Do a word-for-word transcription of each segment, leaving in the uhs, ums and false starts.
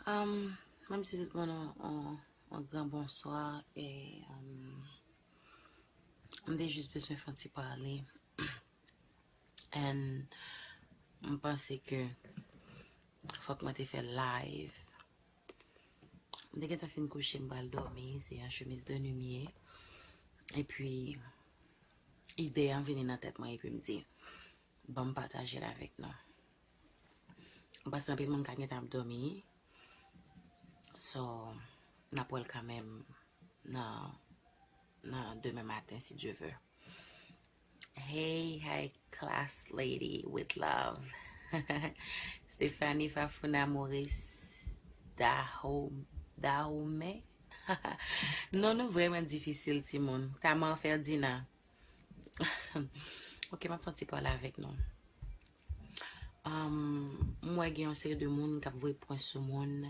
Um, mwen di tout moun on, on, on gran bonswa e um, m te jis bezwen fè yon ti pale. And m panse ke fòk mwen te fè live. M te gentan fin kouche, m pral dòmi, se yon chemiz de nuit m ye. Epi, ide an vini nan tèt mwen, epi m di, ban m pataje l avèk nou. M panse anpil moun ka gentan ap dòmi. So, n ap wè l kanmenm nan, nan demen maten, si Dye vle. Hey, high class lady with love. Stephanie Fafuna Maurice Dahome. Dahome? Non, nou vrèman difisil, timoun. Tamar Ferdinand. Ok, m ap fè yon ti pale avèk nou. Um, m wè gen yon seri de moun k ap voye pwen sou moun,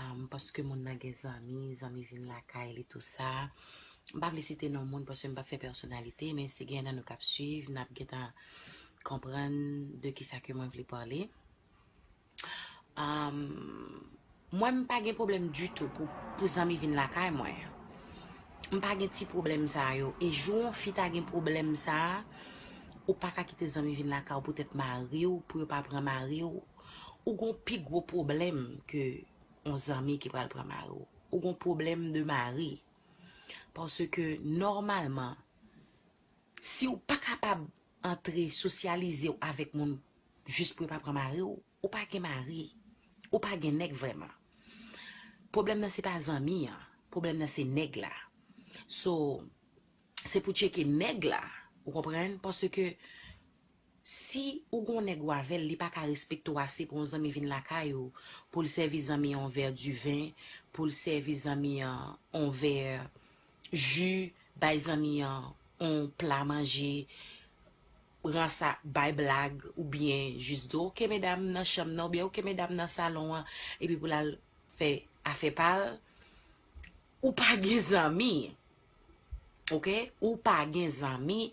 um, paske moun nan gen zanmi, zanmi vin lakay li, tou sa. M pa vle site non moun paske m pa fè pèsonalite, men si gen nan nou k ap swiv, n ap gentan konprann de kisa ke mwen vle pale. Um, mwen, m pa gen pwoblèm ditou pou, pou zanmi vin lakay mwen. M pa gen ti pwoblèm sa yo. E jou yon fi ta gen pwoblèm sa, ou pa ka kite zanmi vin lakay ou poutèt mari w, pou yo pa pran mari w. Ou gon pi gwo pwoblèm ke yon zanmi ki pral pran mari w. Ou gon pwoblèm de mari. Paske nòmalman, si w pa kapab antre sosyalize w avèk moun jis pou yo pa pran mari w, ou pa gen mari. Ou pa gen nèg vrèman. Pwoblèm nan se pa zanmi an. Pwoblèm nan se nèg la. So, se pou tcheke nèg la. Ou konprann? Paske si ou gon nèg ou avè l, li pa ka respekte w ase pou yon zanmi vin lakay ou, pou l sèvi zanmi an yon vè diven, pou l sèvi zanmi an yon vè ji, bay zanmi an yon pla manje, ransa, bay blag, oubyen jis di, oke medam nan chanm nan, oubyen oke medam nan salon an, epi pou l al fè afè pa l, ou pa gen zanmi. Oke? Ou pa gen zanmi,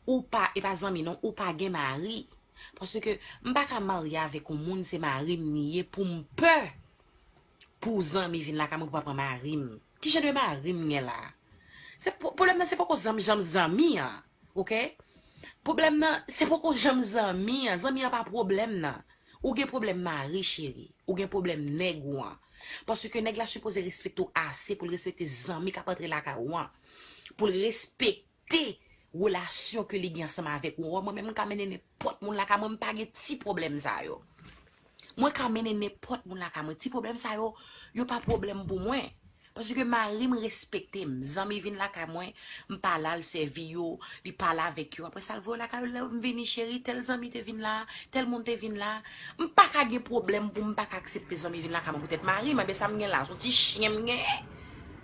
ou pa, e pa zanmi non, ou pa gen mari. Paske m pa ka marye avèk yon moun, se mari m li ye, pou m pè pou zanmi vin lakay mwen pou pa pran mari m. Ki jan de mari m gen la? Se pwoblèm nan, se poko zanmi, janm zanmi an. Oke? Pwoblèm nan, se poko janm zanmi an. Zanmi an pa pwoblèm nan. Ou gen pwoblèm mari, cheri. Ou gen pwoblèm nèg ou an. Paske nèg la sipoze respekte w ase pou l respekte zanmi k ap antre lakay ou an. Pou l respekte relasyon ke li gen ansanm avèk ou. Mwen menm, m ka mennen nenpòt moun lakay mwen, m pa gen ti pwoblèm sa yo. Mwen ka mennen nenpòt moun lakay mwen. Ti pwoblèm sa yo, yo pa pwoblèm pou mwen. Paske mari m respekte m. Zanmi vin lakay mwen, m pale al sèvi yo, li pale avèk yo. Apre sa, l voye yo lakay yo, lè m vini, cheri, tèl zanmi te vin la, tèl moun te vin la. M pa ka gen pwoblèm pou m pa ka aksepte zanmi vin lakay mwen poutèt mari m. Enben, sa m gen la, se yon ti chen m genyen?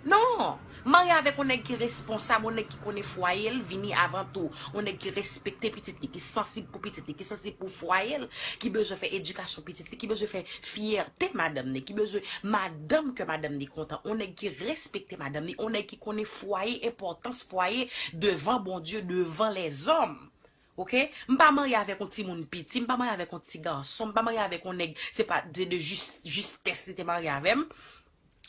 Non! M marye avèk yon nèg ki responsab, yon nèg ki konnen fwaye l, vini avan tou. Yon nèg ki respekte pitit li, ki sansib pou pitit li, ki sansib pou fwaye l, ki bezwen fè edikasyon pitit li, ki bezwen fè fyète madanm li, ki bezwen madanm ke madanm li kontan. Yon nèg ki respekte madanm li, yon nèg ki konnen fwaye, enpòtans fwaye devan Bondye, devan lèzòm. Oke? M pa marye avèk yon timoun piti, m pa marye avèk yon ti gason, m pa marye avèk yon nèg, se pa de, de jis, jistès li te marye avè m.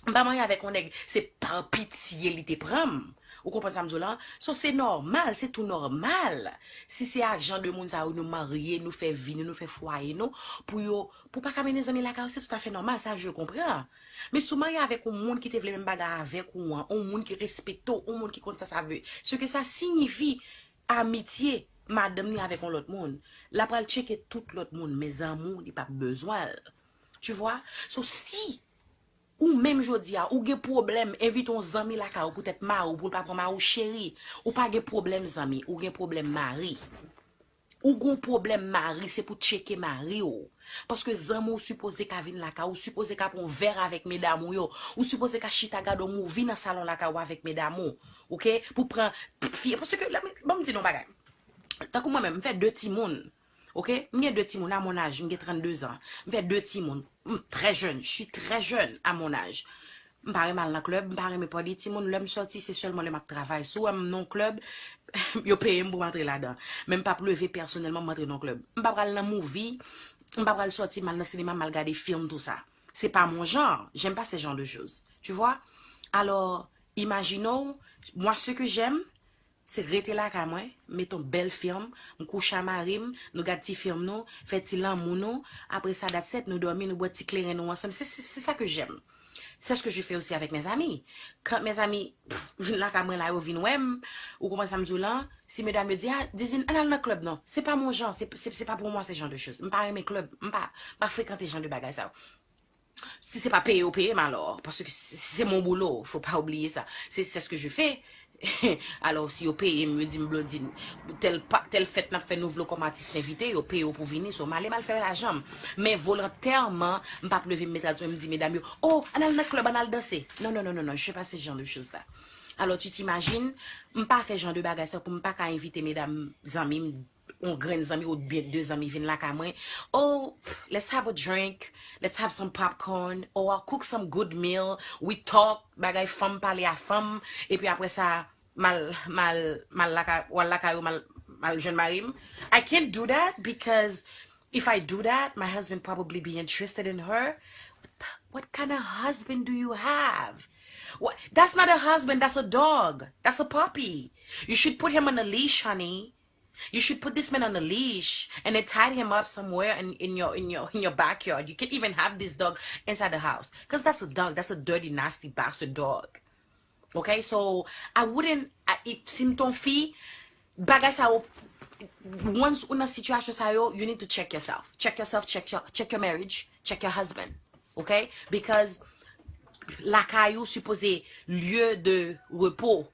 M pa marye avèk yon nèg, se pa pitye li te pran m. Ou konprann sa m di w la? So, se nòmal, se tou nòmal. Si se a jan de moun sa yo nou marye, nou fè vi nou, nou fè fwaye nou, pou yo, pou pa ka mennen zanmi lakay ou, se toutafè nòmal, sa je konpran. Men si w marye avèk yon moun ki te vle menm bagay avèk ou an, yon moun ki respekte w, yon moun ki konn sa sa vle, ce que ça signifie, amitye madanm li avèk yon lòt moun, l ap pral tcheke tout lòt moun, men zanmi w, li p ap bezwen l. Tu vois? So, si ou menm jodi a, ou gen pwoblèm envite yon zanmi lakay ou poutèt mari w, pou l pa pran mari w, cheri, ou pa gen pwoblèm zanmi, ou gen pwoblèm mari. Ou gen pwoblèm mari, se pou tcheke mari w. Paske zanmi w sipoze ka vin lakay ou, sipoze ka pran yon vè avèk medam ou yo, ou sipoze ka chita gade yon movie nan salon lakay ou avèk medam ou, oke? Pou pran fye, paske, ban m di nou yon bagay. Tankou mwen menm, m fè de timoun. Oke? M gen de timoun, à mon âge, m gen trannde zan. M fè de timoun. M trè jèn, je suis très jeune à mon âge. M pa renmen al nan klèb, m pa renmen pale timoun. Lè m sòti, se sèlman lè m ap travay. Si w wè m nan yon klèb, yo peye m pou m antre ladan. Men m p ap leve pèsonèlman, m antre nan yon klèb. M pa pral nan movie, m pa pral sòti, m al nan sinema, m al gade fim, tou sa. C'est pas mon genre. J'aime pas ce genre de choses. Tu vois? Alors, imaginons, moi, ce que j'aime, se rete lakay mwen, m met yon bèl fèm, m kouche a mari m, nou gad ti fèm nou, fè ti lanmou nou, apre sa, that's it, nou dòmi, nou bwè ti kleren nou ansanm. Se, se, se sa ke j'aime. C'est ce que je fais aussi avec mes amis. Quand mes amis pff, vin lakay mwen la, yo vin wè m, ou konprann sa m di w lan, si medam yo di, ah, Dizin, ann al nan club non. Se pa mon jan, se, se, se pa pou mwen se jan de choz. M pa renmen club, m pa, m pa frekante jan de bagay sa yo. Si se pa peye yo peye m alò, paske se se mon boulot, faut pas oublier ça. C'est c'est ce que je fais. Alò, si yo peye m, yo di m Blondine, tèl pa, tèl fèt n ap fè nou vle w kòm atis envite, yo peye w pou vini, so m ale m al fè lajan m. Men volontèman, m p ap leve m met radyo m di medam yo, oh, ann al nan club, ann al danse. Non, non, non, non, non, je fais pas ce genre de choses là. Alors, tu t'imagines, m pa fè jan de bagay sa pou m pa ka envite medam zanmi m, yon grenn zanmi oubyen de zanmi vin lakay mwen. Oh, let's have a drink, let's have some popcorn, or I'll cook some good meal, we talk, bagay fanm pale a fanm, epi apre sa, mal, mal, mal lakay, w al lakay ou, mal, mal jwenn mari m. I can't do that because if I do that, my husband probably be interested in her. What kind of husband do you have? What? That's not a husband, that's a dog. That's a puppy. You should put him on a leash, honey. You should put this man on a leash and then tie him up somewhere in, in your in your in your backyard. You can't even have this dog inside the house. Because that's a dog. That's a dirty, nasty bastard dog. Okay? So I wouldn't I, if si m t on fi, bagay sa yo, once ou nan sitiyasyon sa yo, you need to check yourself. Check yourself, check your check your marriage, check your husband. Okay? Because lakay ou sipoze lieu de repos.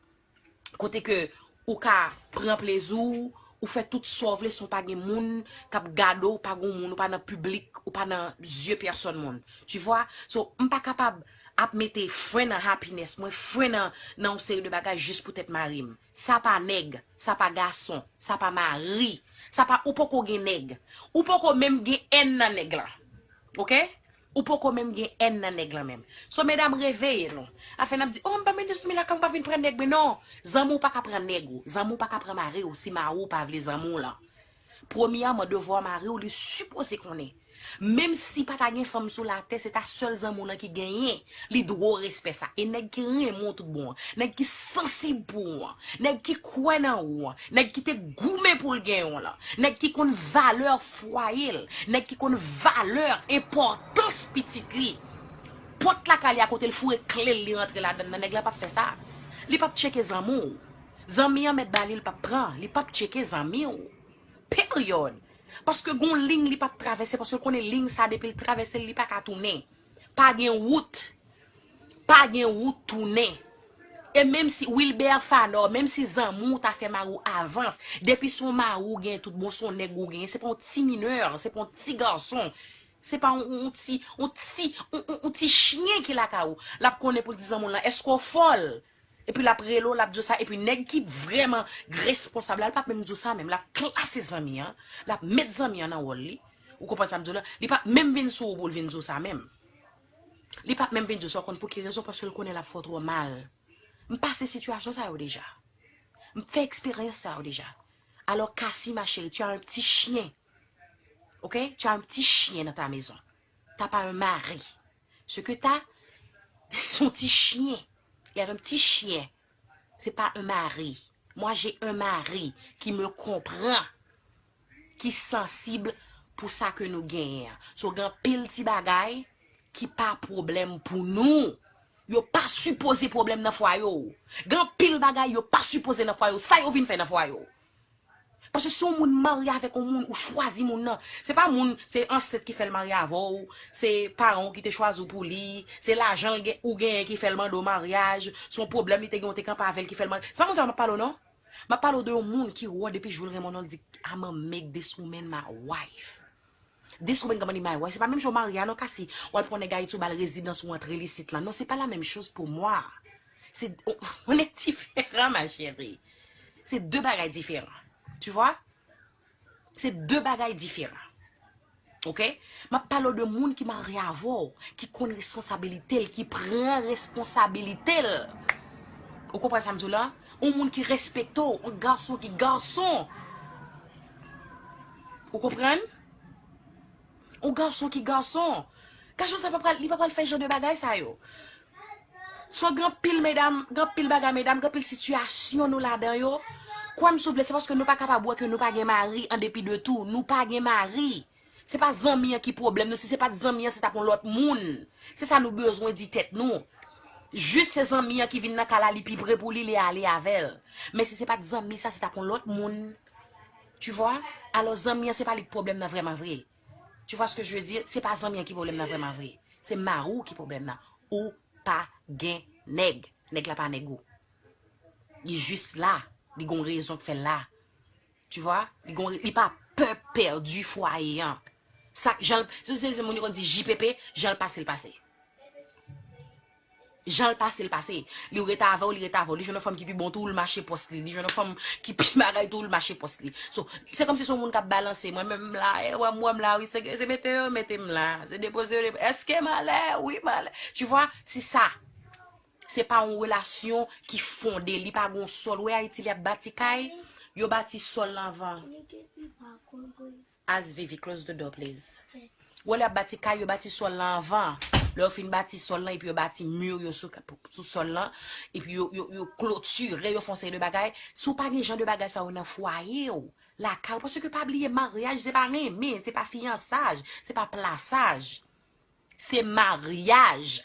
Kote ke ou ka pran plezi w, ou fè tout sa w vle san w pa gen moun k ap gade w, ou pa gen moun, ou pa nan piblik, ou pa nan zye pèsòn moun. Tu vois? So, m pa kapab ap mete fren nan happiness mwen, fren nan, nan yon seri de bagay jis poutèt mari m. Sa pa nèg, sa pa gason, sa pa mari, sa pa, ou poko gen nèg. Ou poko menm gen èn nan nèg la. Oke? Ou poko menm gen èn nan nèg lan menm. So, medam, reveye nou. Afè n ap di, oh, m pa mete zanmi lakay m, m pa vin pran nèg mwen, non. Zanmi w pa ka pran nèg ou. Zanmi w pa ka pran mari w si mari w pa vle zanmi w lan. Premyèman, devwa mari w, li sipoze konnen. Menm si pa ta gen fanm sou latè, se ta sèl zanmi w lan ki genyen. Li dwe w respè sa. E nèg ki renmen w tout bon an, nèg ki sansib pou ou an, nèg ki kwè nan ou an, nèg ki te goumen pou l genyen w lan, nèg ki konn valè fwaye l, nèg ki konn valè, enpòtans pitit li. Pòt lakay li a kote l foure kle l, li rantre ladann nan, nèg la p ap fè sa. Li p ap tcheke zanmi w. Zanmi an mèt ba li, li p ap pran. Li p ap tcheke zanmi w. Peryòd. Paske gon liy li p ap travèse, paske l konnen liy sa depi l travèse l, li pa ka tounen. Pa gen wout. Pa gen wout tounen. E menm si Wilbert Fanor, menm si zanmi w ta fè mari w avans, depi se yon mari w gen tout bon, se yon nèg ou genyen, se pa yon ti minè, se pa yon ti gason, se pa yon, yon ti, yon ti, yon, yon, yon ti chyen ki lakay ou. L ap konnen pou l di zanmi w lan, èske w fòl? Epi l ap rele w, l ap di w sa, epi nèg ki vrèman responsab la, l p ap menm di w sa menm, l ap klase zanmi an, l ap met zanmi an nan wòl li. Ou konprann sa m di w la? Li p ap menm vin sou ou pou l vin di w sa menm. Li p ap menm vin di w sa, w konn pou ki rezon? Paske l konnen l ap fè w twò mal. M pase sitiyasyon sa yo deja. M fè eksperyans sa yo deja. Alors, Cassie, ma chérie, tu as un petit chien. Ok? Tu as un petit chien dans ta maison. T'as pas un mari. Ce que t'as, c'est un petit chien. Il y a un petit chien. C'est pas un mari. Moi, j'ai un mari qui me comprend, ki sansib pou sa ke nou genyen an. So, gen anpil ti bagay ki pa pwoblèm pou nou. Yo pa sipoze pwoblèm nan fwaye w. Gen anpil bagay yo pa sipoze nan fwaye w. Sa yo vin fè nan fwaye w? Paske si yon moun marye avèk yon moun, ou chwazi moun nan. Se pa moun, se ansent ki fè l marye avè w, se paran w ki te chwazi w pou li, se lajan l gen, ou genyen ki fè l mande w maryaj, se yon pwoblèm li te gen, ou te kanpe avè l ki fè l mande. Se pa moun sa yo m ap pale w non. M ap pale w de yon moun ki raw depi jou l renmen w non, l di, I'm a make this woman my wife. This woman gonna be my wife. Se pa menm jan w marye a non, Cassie. W al pran nèg Ayiti, ou ba l rezidans, ou antre l isit la. Non, c'est pas la même chose pour moi. C'est, on, on est différent, ma chérie. C'est deux bagay diferan. Tu vois? C'est deux bagay diferan. Ok? M ap pale w de moun ki marye avè w, ki konn responsabilite l, ki pran responsabilite l. Ou konprann sa m di w la? Yon moun ki respekte w, yon gason ki gason. Ou konprann? Yon gason ki gason. Gason sa pa pral, li pa pral fè jan de bagay sa yo. So, gen anpil medam, gen anpil bagay medam, gen anpil sitiyasyon nou ladan yo. Kwè m souple, se paske nou pa kapab wè ke nou pa gen mari an depi de tou. Nou pa gen mari. Se pa zanmi an ki pwoblèm nou. Si se pa t zanmi an, se t ap yon lòt moun. Se sa nou bezwen di tèt nou. Jis se zanmi an ki vin nan kay la, li pi pre pou li, li ale avè l. Men si se pa t zanmi sa, se t ap yon lòt moun. Tu vois? Alò, zanmi an, se pa li k pwoblèm nan vrèman vre. Tu vois ce que je veux dire? Se pa zanmi an ki pwoblèm nan vrèman vre. Se mari w ki pwoblèm nan. Ou pa gen nèg. Nèg la pa nèg ou. Li jis la. Li gon rezon k fè l la. Tu vois? Li gon, li pa pè pèdi fwaye an. Sa, jan l, se, se, se moun yo konn di J P P, jan l pase, l pase. Jan l pase, l pase. Li rete avè w, li rete avè w. Li jwenn yon fanm ki pi bon tou, l mache pòs li. Li jwenn yon fanm ki pi bagay tou, l mache pòs li. So, se kòmsi se yon moun k ap balanse. Mwen menm m la, e, wè m, wè m la, wi, se, se mete yo, mete m la. Se depoze yo, depo-, èske m alè? Wi, m alè. Tu vois? Se sa. Se pa yon relasyon ki fonde. Li pa gon sòl. Ou wè Ayiti, li ap bati kay. Yo bati sòl lan anvan. As Vivi, close the door, please. Wè lè y ap bati kay, yo bati sòl lan anvan. Lè yo fin bati sòl lan, epi yo bati mi yo sou, sou sòl lan, epi yo, yo, yo klotire, yo fè yon seri de bagay. Si w pa gen jan de bagay sa yo nan fwaye w, lakay ou, paske pa bliye, maryaj, se pa renmen, se pa fiyansaj, se pa plasaj. Se maryaj.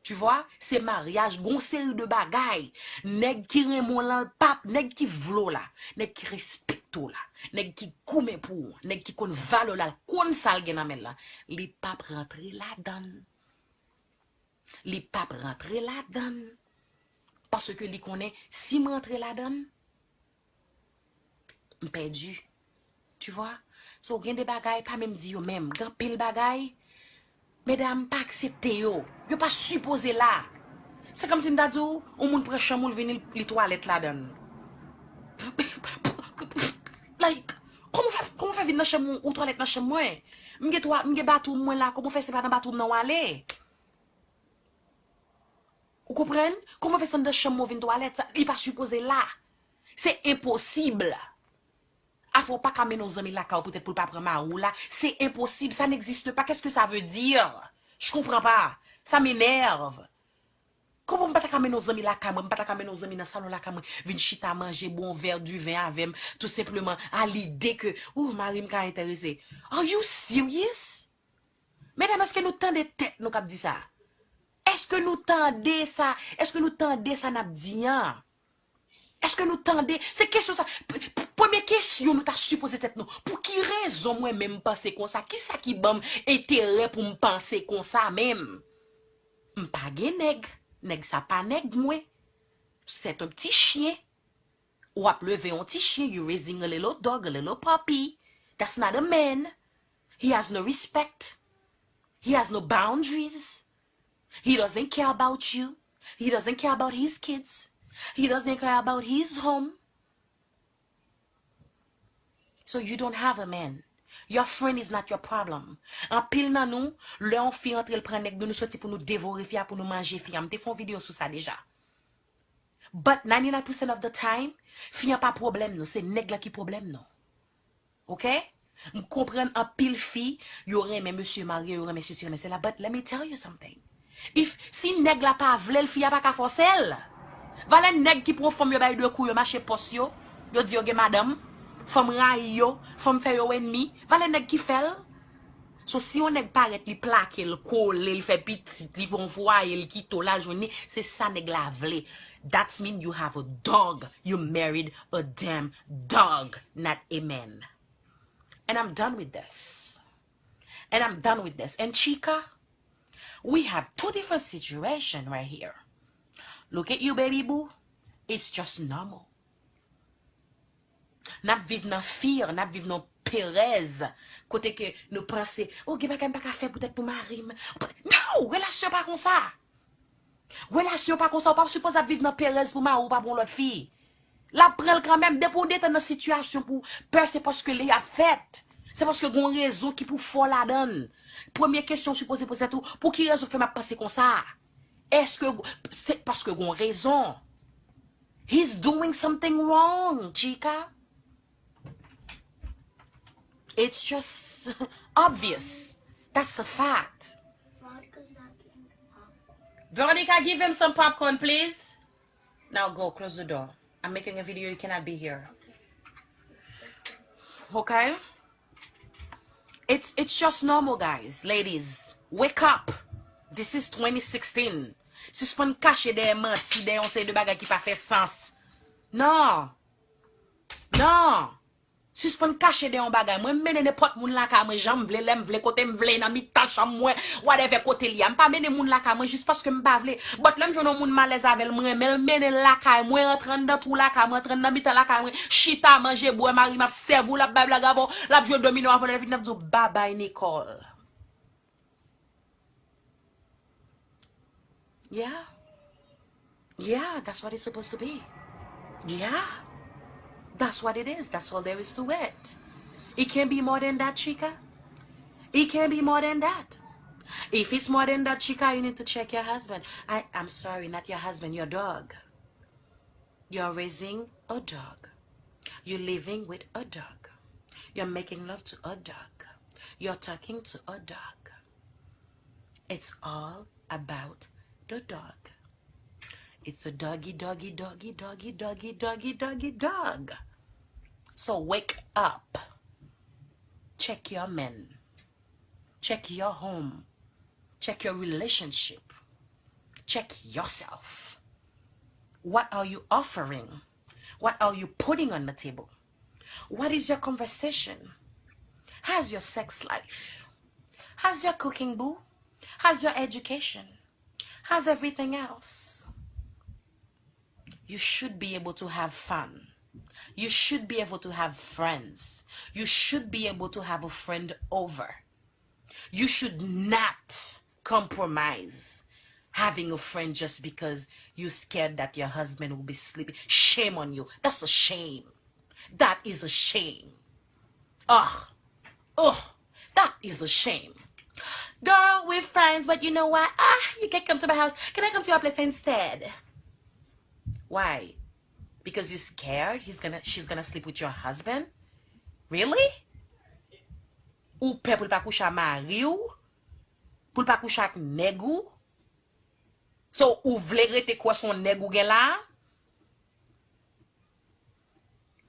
Tu vois? Se maryaj, gon seri de bagay. Nèg ki renmen w lan, l pap, nèg ki vle w la, nèg ki respekte w la, nèg ki goumen pou ou, nèg ki konn valè w la, l konn sa l gen nan men l lan, li pap rantre ladan l. Li pap rantre ladan l. Paske li konnen, si m rantre ladan l, m pèdi. Tu vois? So, gen de bagay, pa menm di yo menm. Gen anpil bagay, medam, pa aksepte yo. Yo pa sipoze la. Se kòmsi m ta di w, yon moun pran chanm ou, l vini, li twalèt ladan l. Like, kòman w fè, kòman w fè vin nan chanm ou, ou twalèt nan chanm mwen? M gen twa, m gen batwou mwen la, kòman w fè se pa nan batwou m nan w ale? Ou konprann? Kòman fè se anndan chanm mwen vin twalèt? Sa, li pa sipoze la. Se enposib. Afè w pa ka mennen yon zanmi lakay ou poutèt pou l pa pran mari w la. Se enposib. Ça n'existe pas. Qu'est-ce que ça veut dire? Je comprends pas. Ça m'énerve. Kòman m pa ta ka mennen yon zanmi lakay mwen, m pa ta ka mennen yon zanmi nan salon lakay mwen, vin chita manje, bwè yon vè diven avè m, tou senpleman, a lide ke, ou, mari m ka enterese. Are you serious? Medam, èske nou tande tèt nou k ap di sa? Èske nou tande sa? Èske nou tande sa n ap di an? Èske nou tande? Se kesyon sa. P-, p-, premye kesyon nou ta sipoze tèt nou. Pou ki rezon mwen menm m panse konsa? Kisa ki ban m enterè pou m panse konsa menm? M pa gen nèg. Nèg sa pa nèg mwen. C'est un petit chien. W ap leve yon ti chen, you raising a little dog, a little puppy. That's not a man. He has no respect. He has no boundaries. He doesn't care about you. He doesn't care about his kids. He doesn't care about his home. So you don't have a man. Your friend is not your problem. Anpil nan nou, lè yon fi antre, l pran nèg nou, nou soti pou nou devore fi a, pou nou manje fi a. M te fè yon videyo sou sa deja. But ninety-nine percent of the time, fi an pa pwoblèm nou, se nèg la ki pwoblèm nou. Oke? M konprann anpil fi, yo renmen mesye marye, yo renmen sesi, renmen sela, but let me tell you something. If, si nèg la pa vle l, fi a pa ka fòse l. Valè nèg ki pran fanm yo bay de kou, yo mache pòs yo, yo di yo gen madanm, fanm rayi yo, fanm fè yo enmi, valè nèg ki fè l. So, si yon nèg parèt, li plake l, kole l, fè pitit, li fè yon fwaye, l kite w, l al jwenn li, se sa nèg la vle. That's mean you have a dog. You married a damn dog, not a man. And I'm done with this. And I'm done with this. And Chica, we have two different situation right here. Look at you, baby boo. It's just normal. N ap viv nan fear, n ap viv nan perèz, kote ke nou panse, "Oh, gen bagay m pa ka fè poutèt pou mari m." No! Relasyon pa konsa. Relasyon pa konsa. Ou pa sipoze ap viv nan perèz pou mari w pa pran lòt fi. L ap pran l kanmenm. Depi w detan nan sitiyasyon pou pè, se paske li ap fèt. Se paske gon rezon ki pou fè w ladan l. Premye kesyon w sipoze poze tèt ou, pou ki rezon k fè m ap panse konsa? Èske se paske gon rezon? He's doing something wrong, Chica. It's just obvious. That's a fact. Veronica, give him some popcorn, please. Now go, close the door. I'm making a video, you cannot be here. Okay? It's, it's just normal, guys. Ladies, wake up. This is twenty sixteen. Sispann kache dèyè manti, dèyè yon seri de bagay ki pa fè sans. Non. Non. Sispann kache dèyè yon bagay. Mwen, m mennen nenpòt moun lakay mwen jan m vle, lè m vle, kote m vle, nan mitan chanm mwen, whatever kote li a. M pa mennen moun lakay mwen jis paske m pa vle. But lè m jwenn yon moun m alèz avè l, m renmen l, m mennen l lakay mwen, rantre anndan twou lakay mwen, rantre anndan mitan lakay mwen, chita, manje, bwè, mari m ap sèvi w, l ap bay blag avè w, l ap jwe domino avè w, lè l fini l ap di w, "Babay, Nicole." Yeah. Yeah, that's what it's supposed to be. Yeah. That's what it is. That's all there is to it. It can't be more than that, Chica. It can't be more than that. If it's more than that, Chica, you need to check your husband. I, I'm sorry, not your husband, your dog. You're raising a dog. You're living with a dog. You're making love to a dog. You're talking to a dog. It's all about the dog. It's a doggy, doggy, doggy, doggy, doggy, doggy, doggy, dog. So wake up. Check your man. Check your home. Check your relationship. Check yourself. What are you offering? What are you putting on the table? What is your conversation? How's your sex life? How's your cooking, boo? How's your education? How's everything else? You should be able to have fun. You should be able to have friends. You should be able to have a friend over. You should not compromise having a friend just because you're scared that your husband will be sleeping. Shame on you. That's a shame. That is a shame. Ugh. Ugh. That is a shame. Girl, we're friends, but you know what? Ah, you can come to my house. Can I come to your place instead? Why? Because you're scared he's gonna, she's gonna sleep with your husband? Really? Ou pè pou l pa kouche a mari w? Pou l pa kouche ak nèg ou? So, ou vle rete kwè se yon nèg ou gen la?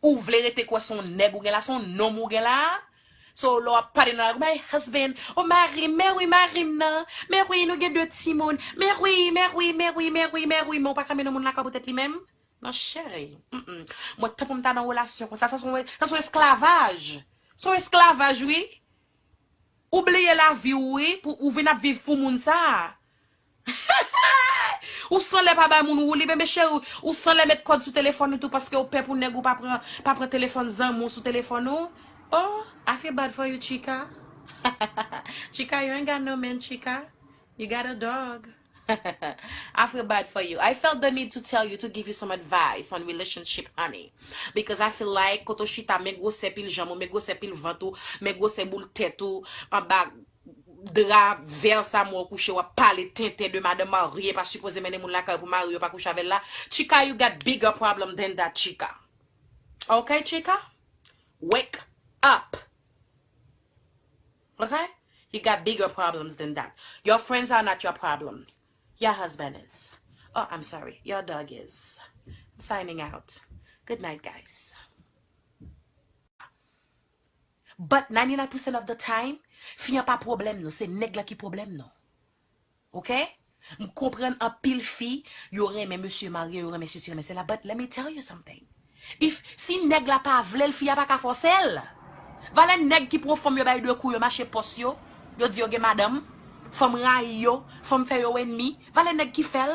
Ou vle rete kwè se yon nèg ou gen la, se yon nonm ou gen la? So, lè w ap pale nan lari, "My husband, oh, mari m, men wi, mari m nan, men wi, nou gen de timoun, men wi, men wi, men wi, men wi, men wi," men w pa ka mennen yon moun lakay poutèt li menm? Non, cheri. Mm-mm. Mwen, tanpon m ta nan relasyon konsa, sa se yon, sa se yon esklavaj. Se yon esklavaj, wi. Ou bliye lavi w, wi, pou ou vin ap viv pou moun sa a. Ou sanlè pa bay moun woulib, enben cheri, ou sanlè met kòd sou telefòn ou tou paske ou pè pou nèg ou pa pran, pa pran telefòn zanmi w sou telefòn ou. Oh, I feel bad for you, Chica. Chica, you ain't got no man, Chica. You got a dog. I feel bad for you. I felt the need to tell you, to give you some advice on relationship, honey. Because I feel like, kote w chita, men gwosè pil janm ou, men gwosè pil vant ou, men gwosè boul tèt ou, anba dra vè sa mwen w kouche, w ap pale tenten de madanm marye, pa sipoze mennen moun lakay pou mari yo pa kouche avè l la. Chica, you got bigger problem than that, Chica. Okay, Chica? Wake up. Okay? You got bigger problems than that. Your friends are not your problems. Your husband is. Oh, I'm sorry. Your dog is. I'm signing out. Good night, guys. But ninety-nine percent of the time, fi an pa pwoblèm nou, se nèg la ki pwoblèm nou. Ok? M konprann anpil fi, yo renmen mesye marye, yo renmen sesi, renmen sela, but let me tell you something. If, si nèg la pa vle l, fi a pa ka fòse l. Valè nèg ki pran fanm yo bay de kou, yo mache pòs yo, yo di yo gen madanm, fanm rayi yo, fanm fè yo enmi, valè nèg ki fè l.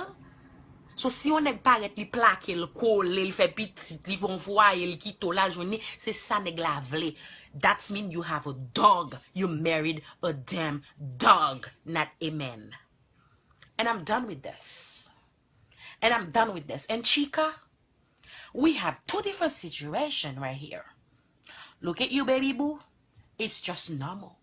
So, si yon nèg parèt, li plake l, kole l, fè pitit, li fè yon fwaye, li kite w, l al jwenn li, se sa nèg la vle. That's mean you have a dog. You married a damn dog, not a man. And I'm done with this. And I'm done with this. And Chica, we have two different situation right here. Look at you, baby boo. It's just normal.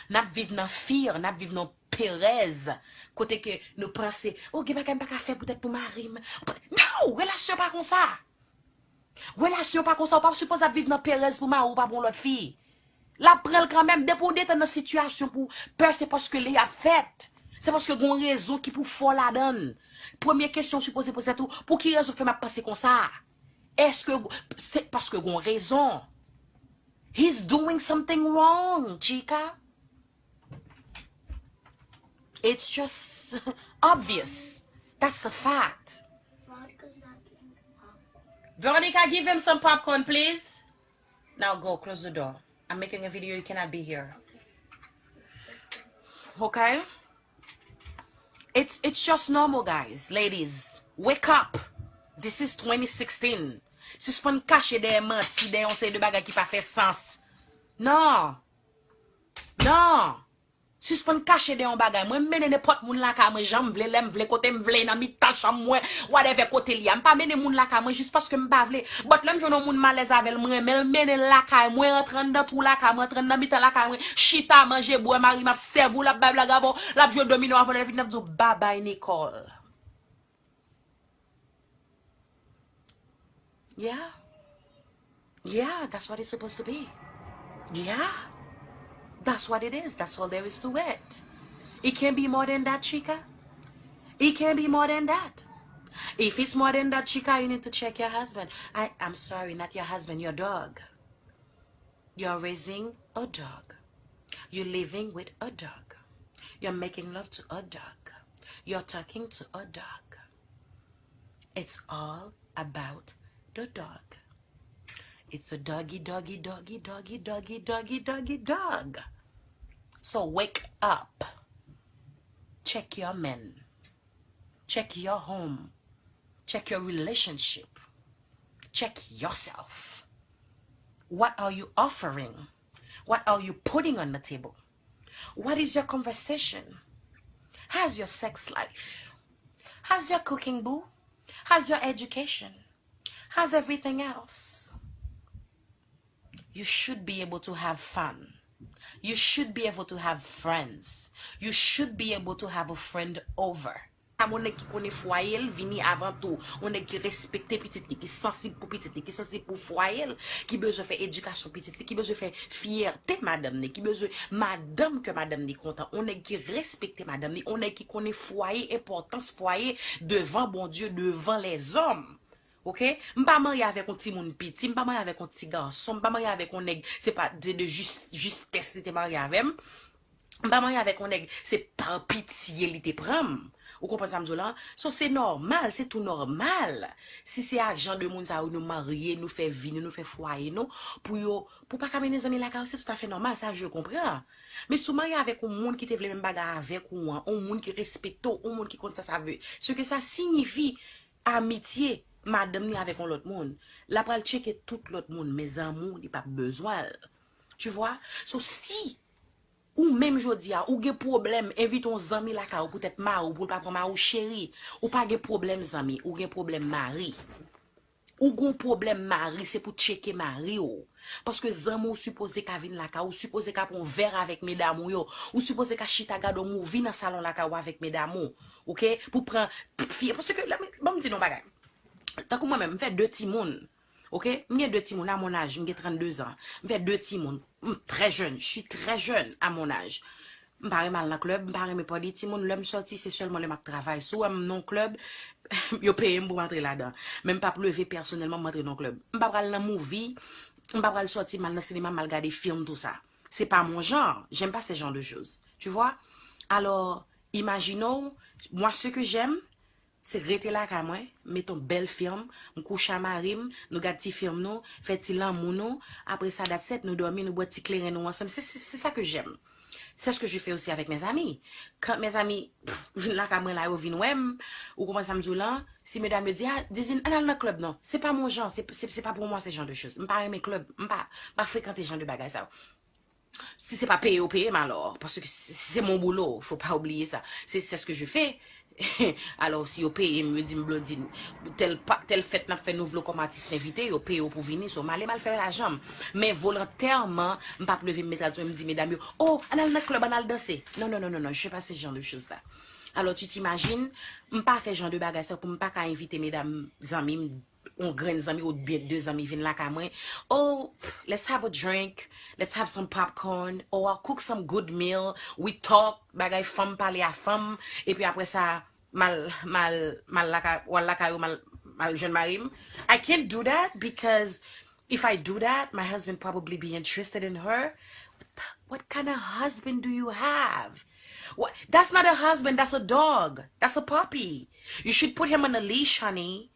N ap viv nan fear, n ap viv nan perèz, kote ke nou panse, "Oh, gen bagay m pa ka fè poutèt pou mari m." No! Relasyon pa konsa! Relasyon pa konsa, ou pa sipoze ap viv nan perèz pou mari w pa pran lòt fi. L ap pran l kanmenm, depi w detann nan sitiyasyon pou pè, se paske li ap fèt. Se paske gon rezon ki pou fò ladan l. Premye kesyon w sipoze poze tèt ou, pou ki rezon k fè m ap panse konsa? Èske se paske gon rezon? He's doing something wrong, chica. It's just obvious. That's a fact. Veronica, give him some popcorn, please. Now go, close the door. I'm making a video, you cannot be here. Okay? It's, it's just normal, guys. Ladies, wake up. This is twenty sixteen. Sispann kache dèyè manti, dèyè yon seri de bagay ki pa fè sans. Non. Non. Sispann kache dèyè yon bagay. Mwen, m mennen nenpòt moun lakay mwen jan m vle, lè m vle, kote m vle, nan mitan chanm mwen, whatever kote l ye a. M pa mennen moun lakay mwen jis paske m pa vle. But lè m jwenn yon moun m alèz avè l, m renmen l, m mennen l lakay mwen, antre anndan twou lakay mwen, antre nan mitan lakay mwen, chita, manje, bwè, mari m ap sèvi w, l ap bay blag avè w, l ap jwe domino avè w, lè l fini, l ap di w, "Babay, Nicole." Yeah. Yeah, that's what it's supposed to be. Yeah. That's what it is. That's all there is to it. It can't be more than that, chica. It can't be more than that. If it's more than that, chica, you need to check your husband. I, I'm sorry, not your husband, your dog. You're raising a dog. You're living with a dog. You're making love to a dog. You're talking to a dog. It's all about the dog. It's a doggy, doggy, doggy, doggy, doggy, doggy, doggy, dog. So wake up. Check your men. Check your home. Check your relationship. Check yourself. What are you offering? What are you putting on the table? What is your conversation? How's your sex life? How's your cooking, boo? How's your education? How's everything else? You should be able to have fun. You should be able to have friends. You should be able to have a friend over. Yon nèg ki konnen fwaye l vini avan tou. Yon nèg ki respekte pitit li, ki sansib pou pitit li, ki sansib pou fwaye l, ki bezwen fè edikasyon pitit li, ki bezwen fè fyète madanm li, ki bezwen madanm ke madanm li kontan. Yon nèg ki respekte madanm li, yon nèg ki konnen fwaye, enpòtans fwaye devan Bondye, devan lèzòm. Oke? M pa marye avèk yon timoun piti, m pa marye avèk yon ti gason, m pa marye avèk yon nèg, se pa de, de jis, jistès li te marye avè m. M pa marye avèk yon nèg, se pa pitye li te pran m. Ou konprann sa m di w la? So, se nòmal, se tou nòmal. Si se ak jan de moun sa yo nou marye, nou fè vi nou, nou fè fwaye nou, pou yo, pou pa ka mennen zanmi lakay ou, se toutafè nòmal, sa je konpran. Men si w marye avèk yon moun ki te vle menm bagay avèk ou an, yon moun ki respekte w, yon moun ki konn sa sa vle, ce que ça signifie, amitye madanm ni avèk yon lòt moun, l ap pral tcheke tout lòt moun, men zanmi w, li p ap bezwen l. Tu vois? So, si ou menm jodi a, ou gen pwoblèm envite yon zanmi lakay ou poutèt mari w, pou l pa pran mari w cheri, ou pa gen pwoblèm zanmi, ou gen pwoblèm mari. Ou gen pwoblèm mari, se pou tcheke mari w. Paske zanmi w sipoze ka vin lakay ou, ou sipoze ka pran yon vè avèk medam ou yo, ou sipoze ka chita gade yon movie nan salon lakay ou avèk medam ou. Oke? Pou pran fi, paske, lè m, ban m di nou yon bagay. Tankou mwen menm, m fè de timoun. Oke? M gen de timoun, à mon âge, m gen trannde zan. M fè de timoun. M trè jèn, je suis très jeune à mon âge. M pa renmen al nan klèb, m pa renmen party. Timoun, lè m sòti, se sèlman lè m ap travay. Si w wè m nan yon klèb, yo peye m pou m antre ladan. Men m p ap leve pèsonèlman, m antre nan yon klèb. M pa pral nan movie, m pa pral sòti, m al nan sinema, m al gade fim, tou sa. C'est pas mon genre. J'aime pas ce genre de choses. Tu vois? Alors, imaginons, moi, ce que j'aime, se rete lakay mwen, met yon bèl fim, m kouche a mari m, nou gad ti fim nou, fè ti lanmou nou, apre sa, that's it, nou dòmi, nou bwè ti kleren nou ansanm. Se, se, c'est ça que j'aime. C'est ce que je fais aussi avec mes amis. Quand mes amis, pff, vin lakay mwen la, yo vin wè m, ou konprann sa m di w lan, si medam yo di, "Ah, Dizine, ann al nan klèb non." C'est pas mon genre, c'est, c'est, c'est pas pour moi ce genre de choses. M pa renmen klèb, m pa, m pa frekante jan de bagay sa yo. Si se pa peye yo peye m alò, paske se, se mon boulot, faut pas oublier ça. C'est, c'est ce que je fais. Alò, si yo peye m, yo di m, "Blondine, tèl pa, tèl fèt n ap fè, nou vle w kòm atis envite," yo peye w pou vini, so m ale, m al fè lajan m. Men volontèman, m p ap leve m met radyo m di medam yo, "Oh, ann al nan klèb, ann al danse." Non, non, non, non, non, je fais pas ce genre de choses là. Alò, tu t'imagines, m pa fè jan de bagay sa pou m pa ka envite medam zanmi m yon grenn zanmi oubyen de zanmi vin lakay mwen. Oh, let's have a drink, let's have some popcorn, or I'll cook some good meal, we talk, bagay fanm pale a fanm, epi apre sa, mal, mal, mal lakay, w al lakay ou, mal, mal jwenn mari m. I can't do that because if I do that, my husband probably be interested in her. What kind of husband do you have? What? That's not a husband, that's a dog. That's a puppy. You should put him on a leash, honey.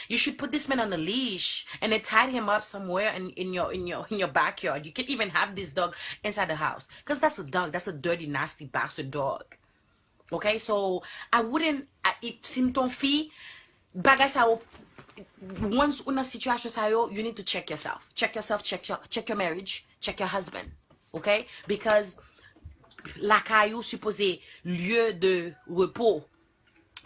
You should put this man on a leash and then tie him up somewhere in, in your in your in your backyard. You can't even have this dog inside the house. Because that's a dog. That's a dirty, nasty bastard dog. Okay? So I wouldn't I, if si m t on fi, bagay sa yo, once ou nan sitiyasyon sa yo, you need to check yourself. Check yourself, check your check your marriage, check your husband. Okay? Because lakay ou sipoze lieu de repos.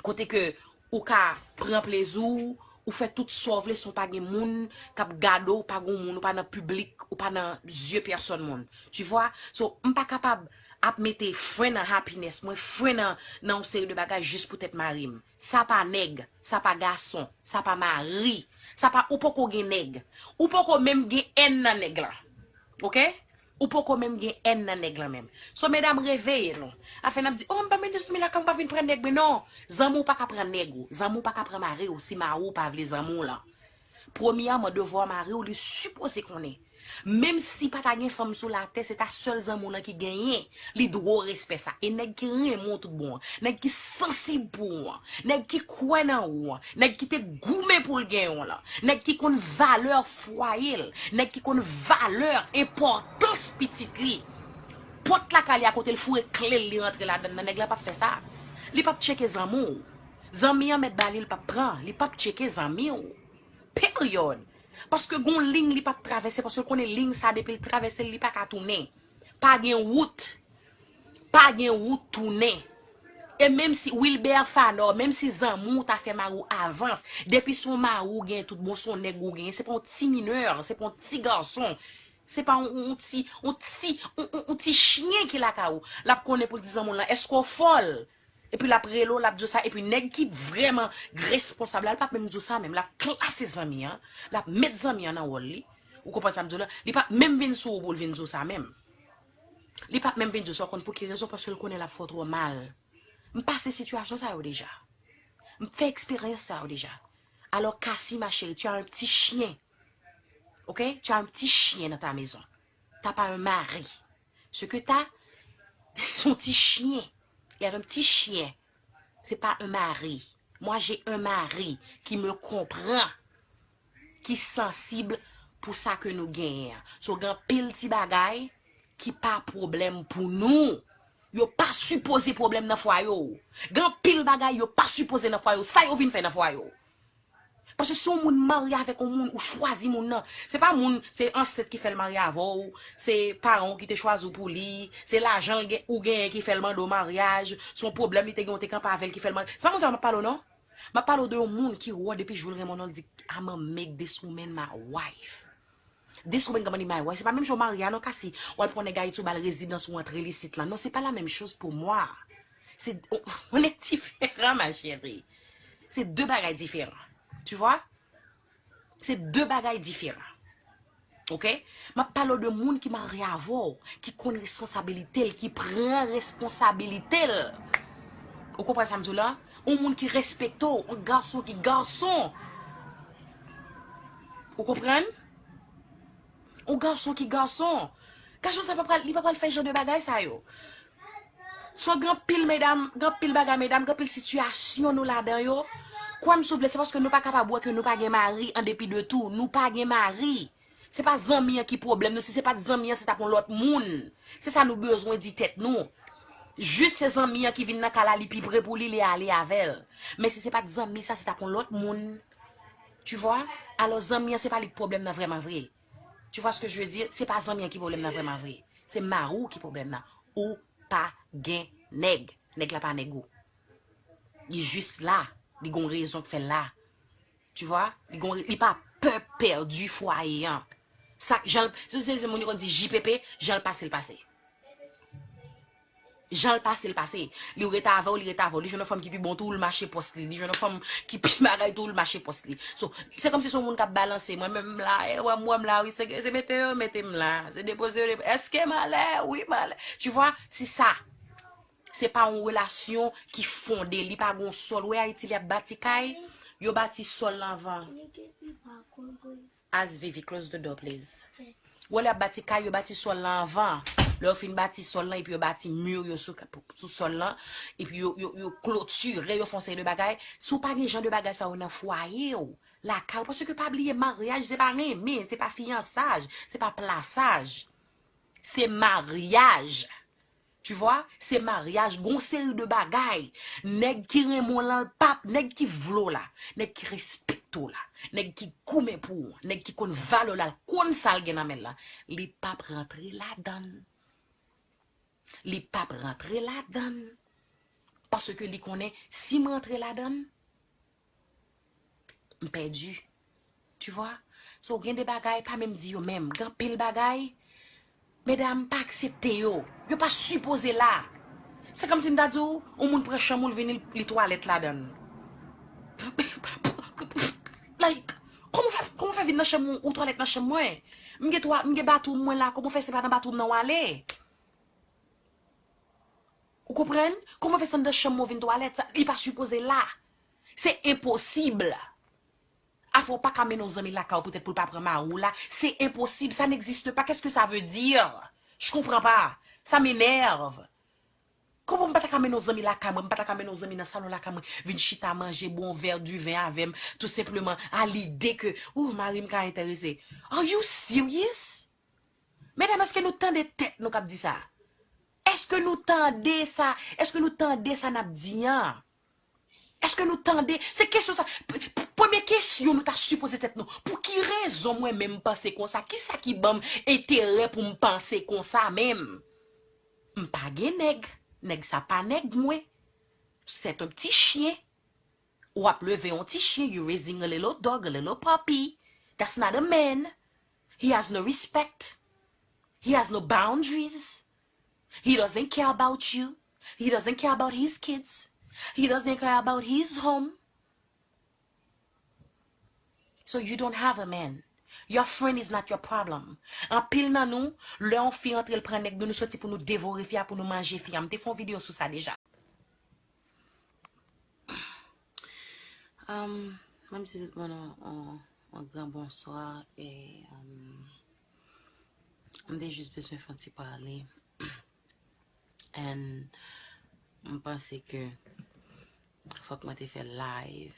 Kote ke ou ka pran plezi w, ou fè tout sa w vle san w pa gen moun k ap gade w, ou pa gen moun, ou pa nan piblik, ou pa nan zye pèsòn moun. Tu vois? So, m pa kapab ap mete fren nan happiness mwen, fren nan, nan yon seri de bagay jis poutèt mari m. Sa pa nèg, sa pa gason, sa pa mari, sa pa, ou poko gen nèg. Ou poko menm gen èn nan nèg la. Oke? Ou poko menm gen èn nan nèg lan menm. So, medam, reveye nou. Afè n ap di, oh, m pa mete zanmi lakay m, m pa vin pran nèg mwen. Non, zanmi w pa ka pran nèg ou. Zanmi w pa ka pran mari w si mari w pa vle zanmi w lan. Premyèman, devwa mari w, li sipoze konnen. Menm si pa ta gen fanm sou latè, se ta sèl zanmi w lan ki genyen. Li dwe w respè sa. E nèg ki renmen w tout bon an, nèg ki sansib pou ou an, nèg ki kwè nan ou an, nèg ki te goumen pou l genyen w lan, nèg ki konn valè fwaye l, nèg ki konn valè enpòtans pitit li. Pòt lakay li a kote l foure kle l, li rantre ladan l nan, nèg la p ap fè sa. Li p ap tcheke zanmi w. Zanmi an mèt ba li, l p ap pran. Li p ap tcheke zanmi w. Peryòd. Paske gon liy li p ap travèse, paske l konnen liy sa depi l travèse l, li pa ka tounen. Pa gen wout. Pa gen wout tounen. E menm si Wilbert Fanò, menm si zanmi w ta fè mari w avans, depi se yon mari w genyen tout bon, se yon nèg ou genyen, se pa yon ti minè, se pa yon ti gason, se pa yon, yon ti, yon ti, yon, yon, yon ti chen ki lakay ou. L ap konnen pou l di zanmi w lan, èske w fòl? Epi l ap rele w, l ap di w sa, epi nèg ki vrèman responsab la, l p ap menm di w sa menm, l ap klase zanmi an, l ap met zanmi an nan wòl li. Ou konprann sa m di w la? Li p ap menm vin sou ou pou l vin di w sa menm. Li p ap menm vin di w sa, w konn pou ki rezon? Paske l konnen l ap fè w twò mal. M pase sitiyasyon sa yo deja. M fè eksperyans sa yo deja. Alors, Cassie, ma chérie, tu as un petit chien. Ok? Tu as un petit chien dans ta maison. T'as pas un mari. Ce que t'as, c'est un petit chien. Il y a un petit chien. C'est pas un mari. Moi, j'ai un mari qui me comprend, ki sansib pou sa ke nou genyen an. So, gen anpil ti bagay ki pa pwoblèm pou nou. Yo pa sipoze pwoblèm nan fwaye w. Gen anpil bagay yo pa sipoze nan fwaye w. Sa yo vin fè nan fwaye w? Paske si yon moun marye avèk yon moun, ou chwazi moun nan. Se pa moun, se ansèt ki fè l marye avè w, se paran w ki te chwazi w pou li, se lajan l gen, ou genyen ki fè l mande w maryaj, se yon pwoblèm li te gen, ou te kanpe avè l ki fè l mande. Se pa moun sa yo m ap pale w non. M ap pale w de yon moun ki wè w depi jou l renmen w nan, l di, I'm a make this woman my wife. This woman gonna be my wife. Se pa menm jan w marye a non, Cassie, w al pran nèg Ayiti, ou ba l rezidans, ou antre l isit la. Non, c'est pas la même chose pour moi. C'est, on, on est différent, ma chérie. Se de bagay diferan. Tu vois? Se de bagay diferan. Ok? M ap pale w de moun ki marye avè w, ki konn responsabilite l, ki pran responsabilite l. Ou konprann sa m di w la? Yon moun ki respekte w, yon gason ki gason. Ou konprann? Yon gason ki gason. Gason sa pa pral, li pa pral fè jan de bagay sa yo. So, gen anpil medam, gen anpil bagay medam, gen anpil sitiyasyon nou ladan yo. Kwè m souple, se paske nou pa kapab wè ke nou pa gen mari an depi de tou. Nou pa gen mari. Se pa zanmi an ki pwoblèm nou. Si se pa t zanmi an, se t ap yon lòt moun. Se sa nou bezwen di tèt nou. Jis se zanmi an ki vin nan kay la, li pi pre pou li, li ale avè l. Men si se pa t zanmi sa, se t ap yon lòt moun. Tu vois? Alò, zanmi an, se pa li k pwoblèm nan vrèman vre. Tu vois ce que je veux dire? Se pa zanmi an ki pwoblèm nan vrèman vre. Se mari w ki pwoblèm nan. Ou pa gen nèg. Nèg la pa nèg ou. Li jis la. Li gon rezon k fè l la. Tu vois? Li gon, li pa pè pèdi fwaye an. Sa, jan l, se, se, se moun yo konn di J P P, jan l pase, l pase. Jan l pase, l pase. Li rete avè w, li rete avè w. Li jwenn yon fanm ki pi bon tou, l mache pòs li. Li jwenn yon fanm ki pi bagay tou, l mache pòs li. So, se kòmsi se yon moun k ap balanse. Mwen menm m la, e, wè m, wè m la, wi, se, se mete yo, mete m la. Se depoze yo, depo-, èske m anlè? Wi, m anlè. Tu vois, se sa. Se pa yon relasyon ki fonde. Li pa gon sòl. Ou wè Ayiti, lè y ap bati kay, yo bati sòl la anvan. As Vivi, close the door, please. Wè lè y ap bati kay, yo bati sòl la anvan. Lè yo fin bati sòl la, epi yo bati mi yo sou, sou sòl la, epi yo, yo, yo klotire, yo fè yon seri de bagay. Si w pa gen jan de bagay sa yo nan fwaye w, lakay ou, paske pa bliye maryaj, se pa renmen, se pa fiyansaj, se pa plasaj. Se maryaj. Tu vois? Se maryaj, gon seri de bagay. Nèg ki renmen w lan, l pap, nèg ki vle w la, nèg ki respekte w la, nèg ki goumen pou ou, nèg ki konn valè w la, l konn sa l gen nan men l lan, li pap rantre ladan l. Li pap rantre ladan l. Paske li konnen, si m rantre ladan l, m pèdi. Tu vois? So, gen de bagay, pa menm di yo menm. Gen anpil bagay, medam pa aksepte yo. Yo pa sipoze la. Se kòmsi m ta di w, yon moun pran chanm ou, l vini, li twalèt ladan l. Like, kòman w fè, kòman w fè vin nan chanm ou, ou twalèt nan chanm mwen? M gen twa, m gen batwou mwen la, kòman w fè se pa nan batwou m nan w ale? Ou konprann? Kòman fè se anndan chanm mwen vin twalèt? Sa, li pa sipoze la. Se enposib. Afè w pa ka mennen yon zanmi lakay ou poutèt pou l pa pran mari w la. Se enposib. Ça n'existe pas. Qu'est-ce que ça veut dire? Je comprends pas. Ça m'énerve. Kòman m pa ta ka mennen yon zanmi lakay mwen, m pa ta ka mennen yon zanmi nan salon lakay mwen, vin chita manje, bwè yon vè diven avè m, tou senpleman, a lide ke, ou, mari m ka enterese. Are you serious? Medam, èske nou tande tèt nou k ap di sa? Èske nou tande sa? Èske nou tande sa n ap di an? Èske nou tande? Se kesyon sa. P-, p-, premye kesyon nou ta sipoze tèt nou. Pou ki rezon mwen menm m panse konsa? Kisa ki ban m enterè pou m panse konsa menm? M pa gen nèg. Nèg sa pa nèg mwen. C'est un petit chien. W ap leve yon ti chen, you raising a little dog, a little puppy. That's not a man. He has no respect. He has no boundaries. He doesn't care about you. He doesn't care about his kids. He doesn't care about his home. So you don't have a man. Your friend is not your problem. Anpil nan nou, lè yon fi antre, l pran nèg nou, nou soti pou nou devore fi a, pou nou manje fi a. M te fè yon videyo sou sa deja. Um, mwen di tout moun yon, yon, yon gran bonswa e, um, m te jis bezwen fè yon ti pale. And m panse ke fòk mwen te fè live.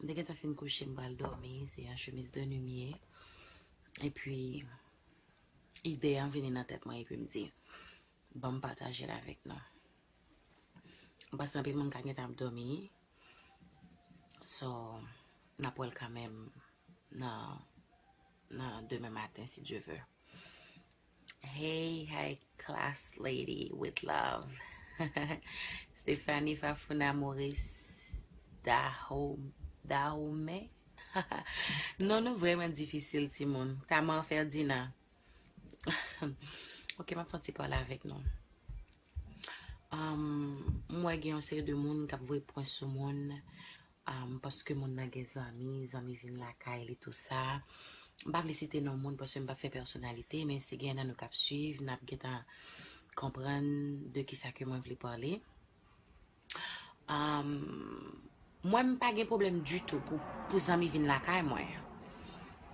M te gentan fin kouche, m pral dòmi, se yon chemiz de nuit m ye. Epi, ide an vini nan tèt mwen, epi m di, ban m pataje l avèk nou. M panse anpil moun ka gentan ap dòmi. So, n ap wè l kanmenm nan, nan demen maten, si Dye vle. Hey, high class lady with love. Stephanie Fafuna Maurice Dahome. Dahome? Non, nou vrèman difisil, timoun. Tamar Ferdinand. Ok, m ap fè yon ti pale avèk nou. Um, m wè gen yon seri de moun k ap voye pwen sou moun, um, paske moun nan gen zanmi, zanmi vin lakay li, tou sa. M pa vle site non moun paske m p ap fè pèsonalite, men si gen nan nou k ap swiv, n ap gentan konprann de kisa ke mwen vle pale. Um, mwen, m pa gen pwoblèm ditou pou, pou zanmi vin lakay mwen.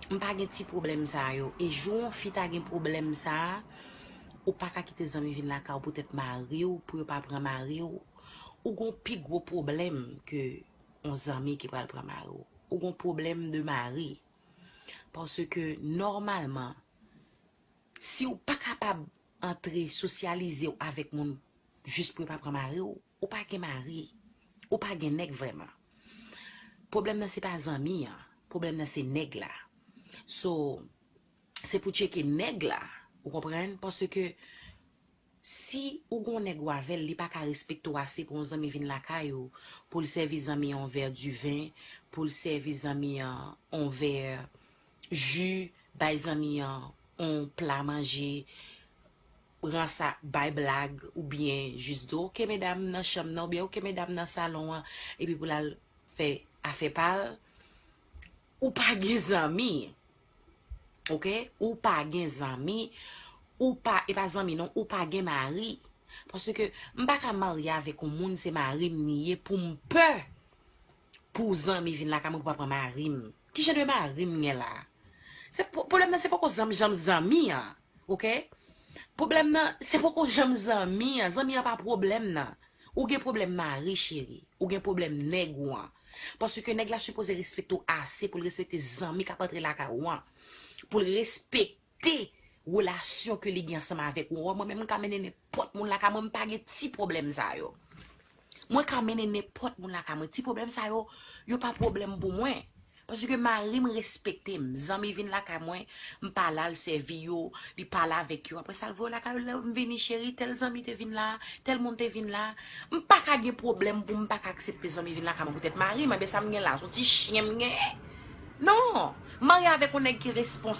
M pa gen ti pwoblèm sa yo. E jou yon fi ta gen pwoblèm sa, ou pa ka kite zanmi vin lakay ou poutèt mari w, pou yo pa pran mari w. Ou gon pi gwo pwoblèm ke yon zanmi ki pral pran mari w. Ou gon pwoblèm de mari. Paske nòmalman, si w pa kapab antre sosyalize w avèk moun jis pou yo pa pran mari w, ou pa gen mari. Ou pa gen nèg vrèman. Pwoblèm nan se pa zanmi an. Pwoblèm nan se nèg la. So, se pou tcheke nèg la. Ou konprann? Paske si ou gon nèg ou avè l, li pa ka respekte w ase pou yon zanmi vin lakay ou, pou l sèvi zanmi an yon vè diven, pou l sèvi zanmi an yon vè ji, bay zanmi an yon pla manje, pran sa bay blag oubyen jis di, oke, medam nan chanm nan oubyen oke, medam nan salon an, epi pou l al fè afè pa l, ou pa gen zanmi. Oke? Ou pa gen zanmi. Ou pa, e pa zanmi non, ou pa gen mari. Paske m pa ka marye avèk yon moun, se mari m li ye, pou m pè pou zanmi vin lakay mwen pou pa pran mari m. Ki jan de mari m gen la? Se pwoblèm nan, se poko zanmi, janm zanmi an. Oke? Pwoblèm nan, se poko janm zanmi an. Zanmi an pa pwoblèm nan. Ou gen pwoblèm mari, cheri. Ou gen pwoblèm nèg ou an. Paske nèg la sipoze respekte w ase pou l respekte zanmi k ap antre lakay ou an. Pou l respekte relasyon ke li gen ansanm avèk ou. Mwen menm, m ka mennen nenpòt moun lakay mwen, m pa gen ti pwoblèm sa yo. Mwen ka mennen nenpòt moun lakay mwen. Ti pwoblèm sa yo, yo pa pwoblèm pou mwen. Paske mari m respekte m. Zanmi vin lakay mwen, m pale al sèvi yo, li pale avèk yo. Apre sa, l voye yo lakay yo, lè m vini, cheri, tèl zanmi te vin la, tèl moun te vin la. M pa ka gen pwoblèm pou m pa ka aksepte zanmi vin lakay mwen poutèt mari m. Enben, sa m gen la, se yon ti chen m genyen? Non! M marye avèk yon nèg ki responsab.